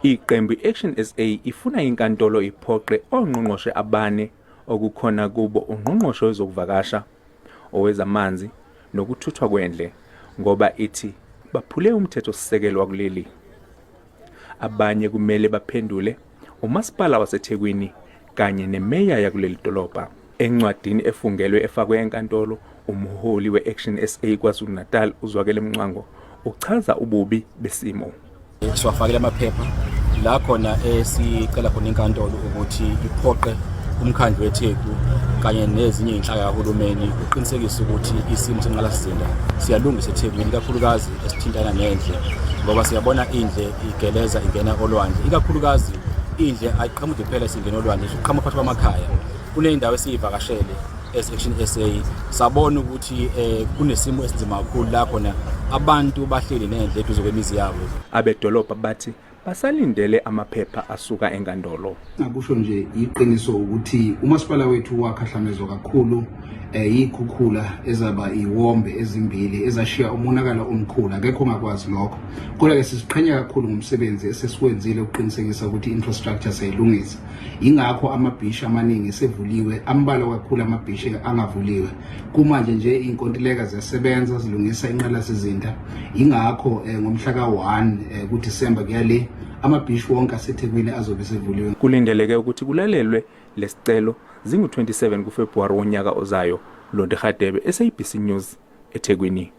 Iqembu i-Action SA ifuna inkantolo iphoqe ongqongqoshe abane okukhona kubo ungqongqoshe wezokuvakasha, owezamanzi nokuthuthwa kwendle ngoba ithi baphule umthethosisekelo wakuleli. Abanye kumele baphendule umasipala waseThekwini kanye nemeya yakuleli dolobha. Encwadini efungelwe efakwe enkantolo, umholi we-Action SA KwaZulu-Natal uZwakele Mncwango uchaza ububi besimo. Siwafakile amaphepha la khona esicela khona inkantolo ukuthi iphoqe umkhandlu weTheku kanye nezinye iy'nhlaka kahulumeni uqinisekise ukuthi isimo senqalasizinda siyalungisa eThekwini, ikakhulukazi esithintana nendle, ngoba siyabona indle igeleza ingena olwandle. Ikakhulukazi indle ayiqhamuki kuphela isingena olwandle, iqhamuka phakathi kwamakhaya. Kuney'ndawo esiyivakashele as Action SA sabona ukuthi kunesimo esinzima kakhulu la khona abantu bahleli nendle eduze kwemizi yabo. Abedolobha bathi basalindele amaphepha asuka enkantolo. Ngakusho nje iqiniso ukuthi umasipala wethu wakhahlamezwa kakhulu yikhukhula ezaba iwombe ezimbili ezashiya umonakalo omkhulu, akekho ongakwazi lokho. Kodwa-ke siziqhenya kakhulu ngomsebenzi esesiwenzile ukuqinisekisa ukuthi i-infrastructure siyayilungisa. Yingakho amabhishi amaningi esevuliwe, ambalwa kakhulu amabhishi angavuliwe. Kumanje nje iy'nkontileka ziyasebenza zilungisa inqalasizinda. Yingakho ngomhla ka-1 kuDisemba kuya le amabhishi wonke aseThekwini azobe sevuliwe. Kulindeleke ukuthi kulalelwe lesicelo zingu-27 kuFebhuwari wonyaka ozayo. Londi Hadebe, SABC News, eThekwini.